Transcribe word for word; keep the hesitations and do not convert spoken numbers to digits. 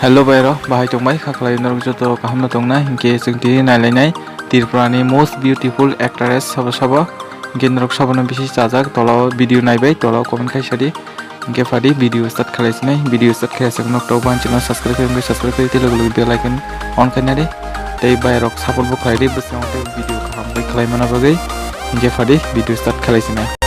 Hello bai rok, bahai tongbai kha khlai norok joto kaham no tongnai, hinkhe chwng tini nailainai Tripura ni most beautiful actress sabo sabo, hinkhe norok sabo no bisi chajak, tola o video naibai, tola o comment khai sadi. Hinkhe phadi video start khlai sinai, video start khlai saka nok tok ban channel subscribe khai, subscribe khai tei logo logo bell icon on khai nadi, tei bai rok support bo khlai di, bwskango tei video kaham bai khlai mana bagwi. Hinkhe phadi video start khlai sinai.